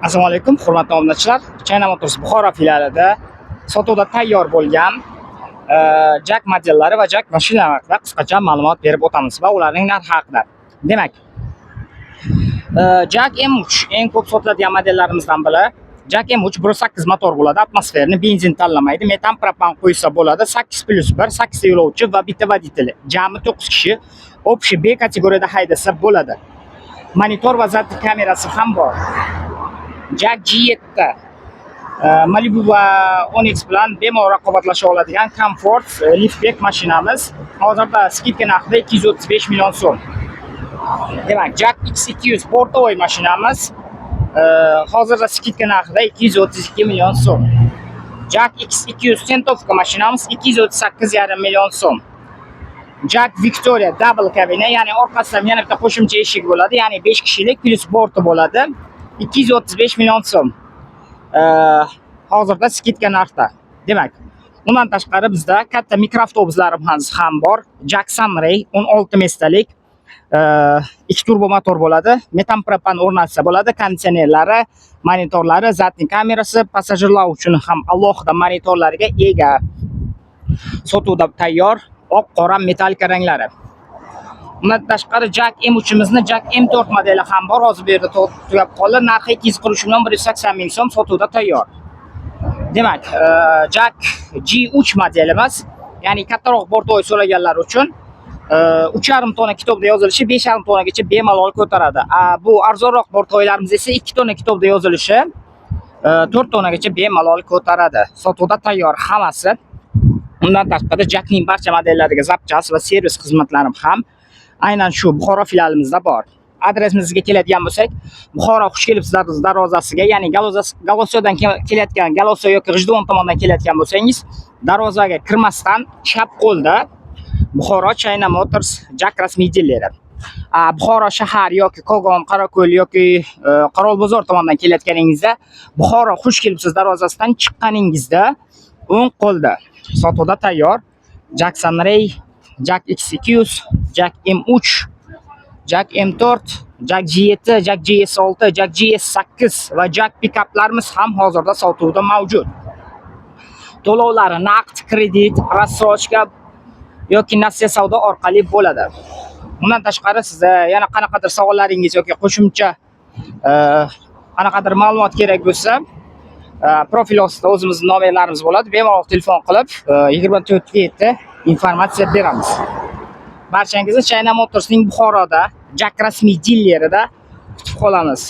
Assalomu alaykum, hurmatli obunachilar. China Motors Buxoro filialida sotuvda tayyor bo'lgan JAC modellari va JAC mashinalari haqida qisqacha ma'lumot berib o'tamiz va ularning narxi haqida. Demak, JAC M3 eng ko'p sotiladigan modellarimizdan biri. JAC M3 1.8 motor bo'ladi, атмосферный, benzin tanlamaydi, metan, propan qo'ysa bo'ladi, 8 plus 1, 8 ta yo'lovchi va bitta водитель. Jami 9 kishi общий B kategoriyada haydasa bo'ladi. Monitor va задний kamerasi ham bor. JAC G7 Malibu va Onix bilan bemalol raqobatlasha oladigan komfort liftback mashinamiz. Hozirda скидка narxida 235 million so'm. Demak, JAC X200 бортовой mashinamiz hozirda скидка narxida 232 million so'm. JAC X200 тентовка mashinamiz 238,5 million so'm. JAC Victoria double kabina, ya'ni orqasidan yana bitta qo'shimcha eshik bo'ladi, ya'ni 5 kishilik plus borti bo'ladi. 235 million so'm. Hozirda скидка narxda. Demak, undan tashqari bizda katta mikroavtobuslarimiz ham bor. JAC Sunray 16 места lik ikki turbo motor bo'ladi. Metan, propan o'rnatsa bo'ladi. Konditsionerlari, monitorlari, задний kamerasi, passajirlar uchun ham alohida monitorlarga ega. Sotuvda tayyor, oq, qora металлика ranglari. Undan tashqari JAC M3imizni JAC M4 modeli ham bor. Hozir bu yerda tugab qoldi. Narxi 243 million 180 ming so'm, sotuvda tayyor. Demak, JAC G3 modelimiz, ya'ni kattaroq бортовой so'raganlar uchun 3,5 tonna kitobda yozilishi, 5,5 tonnagacha bemalol ko'taradi. A, bu arzonroq бортовой larimiz esa 2 tonna kitobda yozilishi, 4 tonnagacha bemalol ko'taradi. Sotuvda tayyor hammasi. Undan tashqari JACning barcha modellariga запчасть va servis xizmatlari ham aynan shu Buxoro filialimizda bor. Adresimizga keladigan bo'lsak, Buxoro Xush kelibsizlar darvozasiga, ya'ni Galosiyodan kelayotgan, Galosiyo yoki G'ijduvon tomondan kelayotgan bo'lsangiz, darvozaga kirmasdan chap qo'lda Buxoro China Motors JAC rasmiy dileri. Buxoro shahar yoki Kogon, Qorako'l yoki Qorovulbozor tomondan kelayotganingizda Buxoro Xush kelibsiz darvozasidan chiqqaningizda o'ng qo'lda sotuvda tayyor JAC Sunray, JAC X200, JAC M3, JAC M4, JAC G7, JAC GS6, JAC GS8 va JAC pikaplarimiz ham hozirda sotuvda mavjud. To'lovlari naqd, kredit, рассрочка yoki nasiya savdo orqali bo'ladi. Bundan tashqari sizda yana qanaqadir savollaringiz yoki qo'shimcha qanaqadir ma'lumot kerak bo'lsa, profil ostida o'zimizning nomerlarimiz bo'ladi. Bemalol telefon qilib, 24 ga 7 informatsiya beramiz. Barchangizni China Motorsning Buxoroda JAC rasmiy dilerida kutib qolamiz.